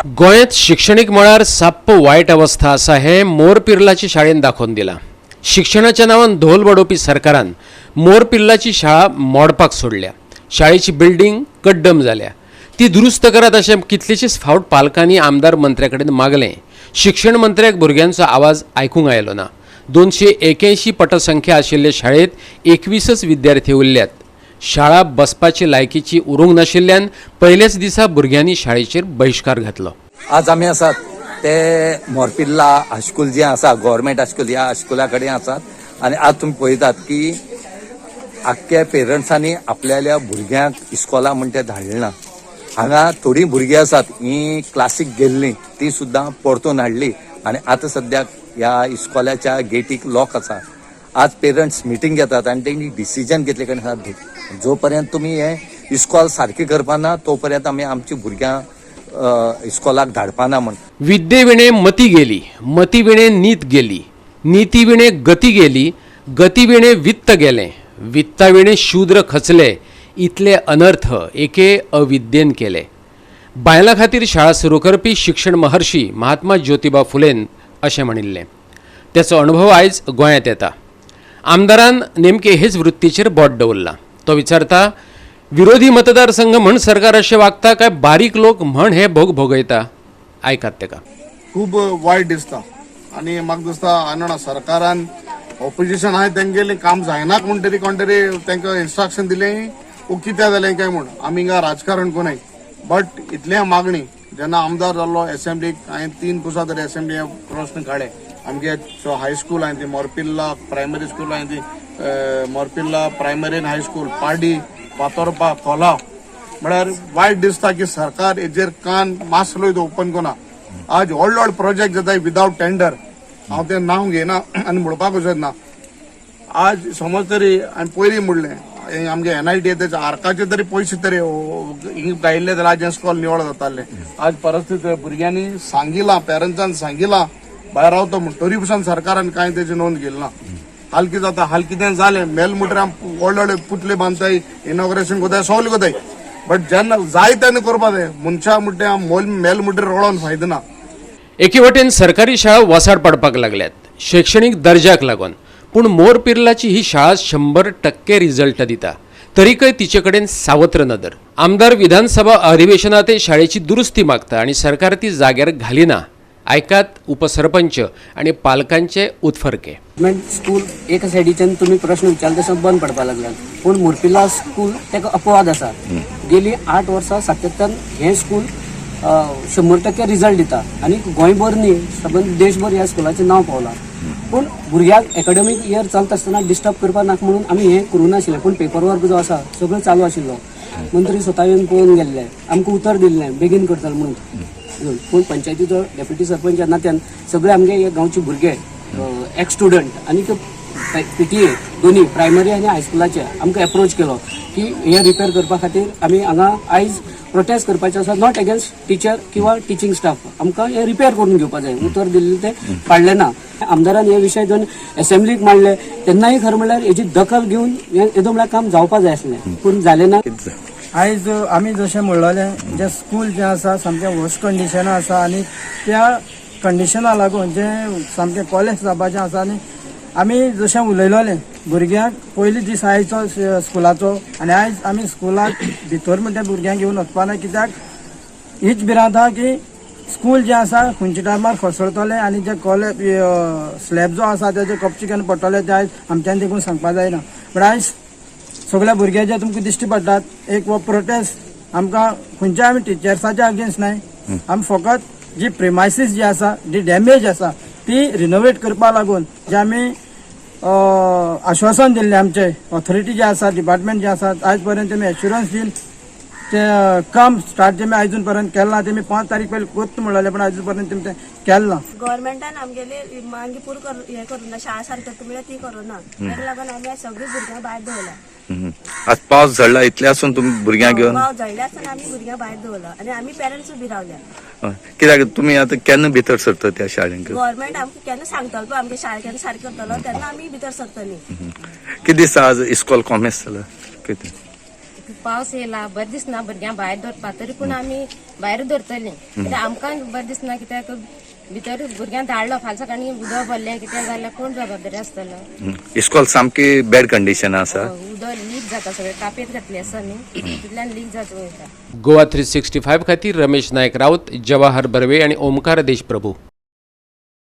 गोंयांत शिक्षणीक मळार साप्प वायट अवस्था आसा हें मोरपिर्लाचे शाळेन दाखोवन दिलां. शिक्षणाच्या नांवान धोल बडोवपी सरकारान मोरपिर्लाची शाळा मोडपाक सोडल्या. शाळेची बिल्डींग कड्डम जाल्या, ती दुरुस्त करात अशें कितलेशेच फावट पालकांनी आमदार मंत्र्या कडेन मागलें. शिक्षण मंत्र्याक भुरग्यांचो आवाज आयकूंक आयलो ना. 281 पटसंख्या आशिल्ले शाळेंत 21च विद्यार्थी उरल्यात. शाळा बसपाची लायकीची उरूंक नाशिल्ल्यान पयल्याच दिसा भुरग्यांनी शाळेचेर बहिश्कार घातलो. आज आमी आसात ते मोरपिर्ला हायस्कूल जे आसा, गव्हर्मेंट हायस्कूल, ह्या हायस्कुला कडेन आसात. आनी आज तुमी पळयतात की आख्ख्या पेरंट्सांनी आपल्याल्या भुरग्यांक इस्कोला म्हण ते धाडले ना. हांगा थोडीं भुरगीं आसात ही क्लासीक गेल्लीं, ती सुद्दां परतून हाडली आनी आतां सद्याक ह्या इस्कोलाच्या गेटीक लॉक आसा. आज पेरंट्स मिटींग घेतात आनी तेंणी डिसिजन घेतले कडेन जो पर्यंत तुमी हें इस्कॉल सारकें करपा ना तो पर्यंत आमी आमची भुरग्यां इस्कॉलाक धाडपा ना म्हण. विद्येविणे मती गेली, मतीविणे नीत गेली, नीतीविणे गती गेली, गतीविणे वित्त गेलें, वित्ताविणे शूद्र खचले, इतले अनर्थ एके अविद्येन केले. बायलां खातीर शाळा सुरू करपी शिक्षण महर्षी महात्मा ज्योतिबा फुलेन अशें म्हणिल्लें. त्याचो अणभव आयज गोंयांत येता. आमदारान नेमके हेच वृत्तीचेर बोट दवरलां. तो विचारता, विरोधी मतदारसंघ म्हण सरकार अशें वागता काय बारीक लोक म्हण हे भोग भोगयता? आयकात तेका. खूब वायट दिसता आनी म्हाका दिसता आनी सरकारान ऑपोजिशन आहाय तेंगेलें काम जायना म्हूण तरी कोण तरी तांकां इन्स्ट्रक्शन दिलें वो कित्याक जालें काय म्हूण. आमी हिंगा राजकारण कोनाय, बट इतलें मागणी, जेन्ना आमदार जाल्लो एसेंब्लीक हांवें 3 कुसा तरी एसेंब्ली हे प्रश्न काडले. आमगे हायस्कूल हांवें ती मोरपिल्ला प्रायमरी स्कूल हांवें ती मोरपिल्ला प्रायमरी आनी हायस्कूल, पाडी, फातोर्पा, खोला. म्हळ्यार वायट दिसता की सरकार हेजेर कान मातसो ओपन कोना. आज व्हड व्हड प्रोजेक्ट जाता विदावट टेंडर. हांव तें नांव घेयना आनी म्हणपाक वचना. आज समज तरी हांवें पयलीं म्हणलें, हें आमगे एनआयटी तेच्या आर्काचे तरी पयशे तरी हिंग गायिल्ले जाल्यार आज हें स्कॉल निवळ जातालें. आज परिस्थिती भुरग्यांनी सांगिलां, पेरंट्सान सांगिलां भायर रावतो म्हूण, तरी पसून सरकारान कांय तेची नोंद घेतली ना. हाल कितें जाता, हाल कितें जालें, मेल म्हणटरीर आम व्हड व्हडले पुतळे बांदताय, इनॉग्रेशन कोताय, सगलें कोताय, बट जेन्ना जाय तेन्ना करपा जाय. मनशां म्हणटे आम मोल मेल म्हणटरीर रडोन फायदो ना. एके वटेन सरकारी शाळा वसाड पडपाक लागल्यात शैक्षणीक दर्जाक लागून, पूण मोरपिर्लाची ही शाळा 100% रिजल्ट दिता, तरीकय तिचे कडेन सावत्र नदर. आमदार विधानसभा अधिवेशनात शाळेची दुरुस्ती मागता आनी सरकार ती जाग्यार घालिना. आयकात उपसरपंच आनी पालकांचे उत्फर्के. गव्हर्मेंट स्कूल एका सायडीच्यान तुमी प्रश्न विचारले तसो बंद पडपाक लागल्यात, पूण मोरपिर्ला स्कूल ताका अपवाद आसा. गेली 8 वर्सां सातत्यान हें स्कूल 100% रिजल्ट दिता आनी गोंयभर न्ही, सबंद देशभर ह्या स्कुलाचें नांव पावलां. पूण भुरग्यांक एकाडेमीक इयर चलता आसतना डिस्टर्ब करपाक नाका म्हणून आमी हें करूं नाशिल्लें. पूण पेपर वर्क जो आसा सगळें चालू आशिल्लो. मंत्री स्वता येवन पळोवन गेल्ले, आमकां उतर दिल्लें बेगीन करतले म्हणून. पूण पंचायतीचो डेप्युटी सरपंच ह्या नात्यान सगळे आमगे हे गांवचे भुरगे, एक्स स्टुडंट आनी पीटीए दोन्ही प्रायमरी आनी हायस्कुलाचे आमकां एप्रोच केलो की हे रिपेर करपा खातीर आमी हांगा आयज प्रोटेस्ट करपाचे आसा. Not against teacher किंवा टिचींग स्टाफ, आमकां हे रिपेर करून घेवपा जाय. उतर दिल्लें तें पाडलें ना. आमदारान हे विशय जेन्ना एसेंब्लीक मांडले तेन्नाय खरें म्हणल्यार हेजी दखल घेवन हें येदो म्हळ्यार काम जावपा जाय आसलें, पूण जालें ना. आयज आमी जशें म्हणलेलें, जें स्कूल जें आसा सामकें वर्स्ट कंडिशना आसा आनी त्या कंडिशना लागून जें सामकें कॉलेज जावपाचें आसा. आनी आमी जशें उलयलेलें भुरग्यांक पयली दीस आयचो स्कुलाचो आनी आयज आमी स्कुलाक भितर म्हणटा भुरग्यांक घेवन वचपा ना, कित्याक हीच भिरांत आहा की स्कूल जें आसा खंयच्या टायमार कोसळटलें आनी जे कॉलेज स्लॅब जो आसा तेजे कपचे केन्ना पडटले ते आयज आमच्यान देखून सांगपा जायना. पूण आयज सगळ्या भुरगे जे तुमकां दिश्टी पडटात, एक हो प्रोटेस्ट आमकां खंयच्या आमी टिचर्साच्या अगेन्स्ट न्हय. आमी फकत जी प्रिमायसीस जी आसा, जी डॅमेज आसा ती रिनोवेट करपा लागून जे आमी आश्वासन दिल्लें, आमचे ऑथॉरिटी जे आसा, डिपार्टमेंट जे आसा, आयज पर्यंत तेमी एश्युरन्स दिवन ते काम स्टार्ट तेमी आयजून पर्यंत केलें ना. तेमी 5 तारीख पयलीं कोत्त म्हणलेलें, पूण आयजून पर्यंत तेमी तें केलें ना. गव्हर्मेंटान आमगेली मागीर पूर कर हें करूं ना, शाळा सारकी करता म्हणल्यार ती करूं ना. ताका लागून आमी आज सगळीं भुरग्यां भायर दवरल्या. आज पावस झडला, इतले आसून तुमी भुरग्यांक घेवन? पावस झडले आसतना आमी भुरग्यां भायर दवरला आनी आमी पेरंट्स उबी रावल्या. हय. कित्याक तुमी आतां केन्ना भितर सरता त्या शाळेंत? गव्हर्मेंट आमकां केन्ना सांगतलो पळय आमगे शाळा केन्ना सारकी करतलो, तेन्ना आमी भितर सरतली. कितें दिसता, आज इस्कॉल कॉमेस जाला कितें? पावस येयला, बरें दिसना भुरग्यांक भायर दवरपा, तरी पूण आमी भायर दवरतलीं कित्याक आमकां बरें दिसना, कित्याक भितर भुरग्यांक धाडलो फाल्यां सकाळीं उदक भरलें कितें जाल्यार कोण जबाबदारी आसतलो? इस्कॉल सामकी बॅड कंडिशन आसा. उदक लीक जाता सगळें, कापेत घातली आसा न्ही, तितल्यान लीक जाता वयता. गोवा 365 खातीर रमेश नायक राऊत, जवाहर बर्वे आणि ओमकार देशप्रभू.